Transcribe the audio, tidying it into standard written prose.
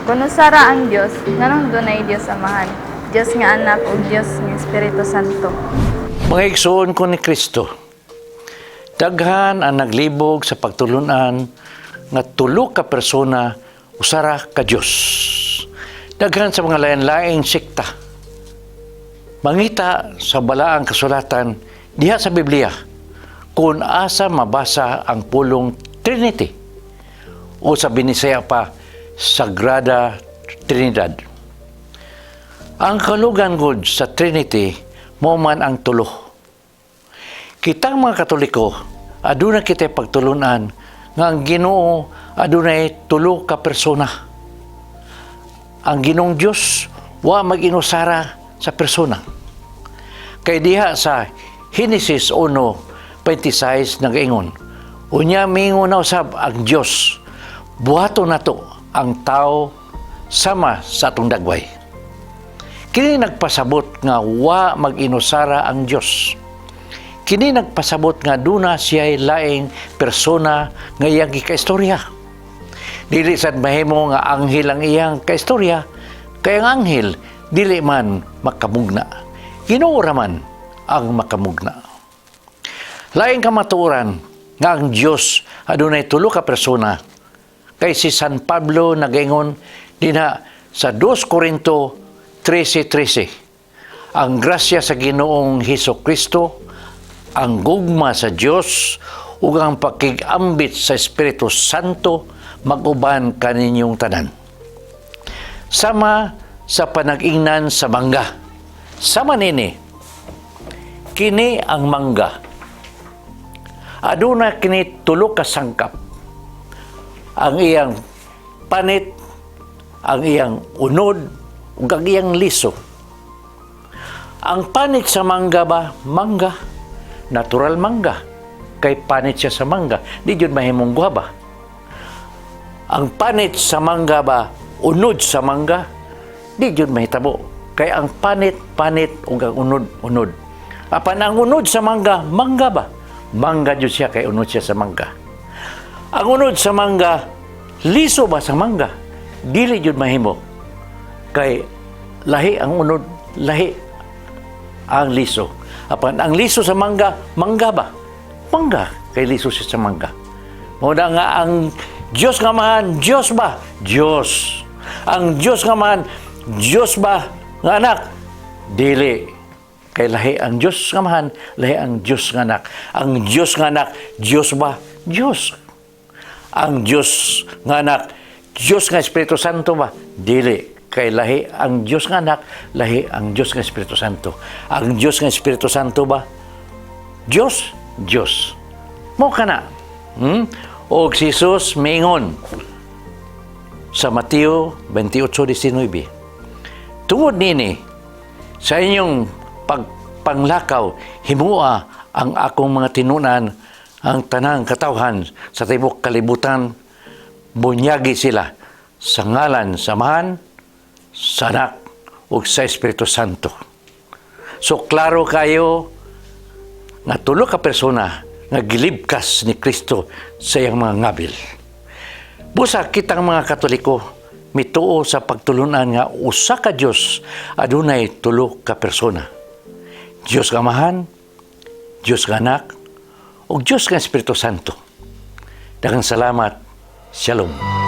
Kung usa ra ang Dios, nganong dunay Dios Amahan, Dios nga Anak ug Dios nga Espiritu Santo? Mga igsoon ko ni Kristo, daghan ang naglibog sa pagtulunan nga tulo ka persona usa ra ka Dios. Daghan sa mga lain-laing sekta. Mangita sa balaang kasulatan diha sa Biblia kung asa mabasa ang pulong Trinity o sa Binisaya pa, Sagrada Trinidad. Ang kahulugan gud sa Trinity mao man ang tulo. Kitang mga Katoliko, aduna kita pagtulunan nga ang Ginoo adunay tulo ka persona. Ang Ginoong Dios wa mag-inusara sa persona. Kay diha sa Henesis 1:26 nagaingon, "Unya mingon na usab ang Dios, buhaton nato ang tao sama sa atong dagway." Kini nagpasabot nga wa mag-inusara ang Dios. Kini nagpasabot nga duna siya'y laing persona nga iyang gikaistorya. Dili sad mahimo nga anghel ang iyang kaistorya, kay ang anghel dili man makamugna. Ginoo ra man ang makamugna. Laing kamatuoran nga ang Dios adunay tulo ka persona kay si San Pablo nagaingon dinha sa 2 Corinto 13:13, "Ang grasya sa Ginoong Hesus Kristo, ang gugma sa Dios ug ang pakigambit sa Espiritu Santo mag-uban kaninyong tanan." Sama sa panag-ingnan sa mangga. Sama nini, kini ang mangga. Aduna kini tulo ka sangkap. Ang iyang panit, ang iyang unod, ug ang iyang liso. Ang panit sa mangga ba? Mangga. Natural mangga. Kay panit siya sa mangga. Di jud mahimong guaba. Ang panit sa mangga ba? Unod sa mangga. Di jud mahitabo. Kay ang panit, panit, ug ang unod, unod. Apan ang unod sa mangga, mangga ba? Mangga jud siya kay unod siya sa mangga. Ang unod sa mangga, liso ba sa mangga? Dili jud mahimo. Kay lahi ang unod, lahi ang liso. Apan ang liso sa mangga, mangga ba? Mangga, kay liso siya sa mangga. Mao na nga ang Diyos nga Amahan, Diyos ba? Diyos. Ang Diyos nga Amahan, Diyos ba nga Anak? Dili. Kay lahi ang Diyos nga Amahan, lahi ang Diyos nga Anak. Ang Diyos nga Anak, Diyos ba? Diyos. Ang Diyos nga Anak, Diyos nga Espiritu Santo ba? Dili. Kay lahi ang Diyos nga Anak, lahi ang Diyos nga Espiritu Santo. Ang Diyos nga Espiritu Santo ba? Diyos, Diyos. Mao kana. Og si Jesus mingon sa Mateo 28:19, "Tungod nini, sa inyong pagpanglakaw, himua ang akong mga tinunan ang tanang katawhan sa tibuok kalibutan, bunyagi sila sa ngalan sa Amahan, sa Anak, ug sa Espiritu Santo." So klaro kayo nga tulo ka persona nga gilibkas ni Kristo sa iyang mga ngabil. Busa kitang mga Katoliko mituo sa pagtulunan nga usa ka Dios adunay tulo ka persona. Dios nga Amahan, Dios nga Anak, ug Dios nga Espiritu Santo. Daghang salamat. Shalom.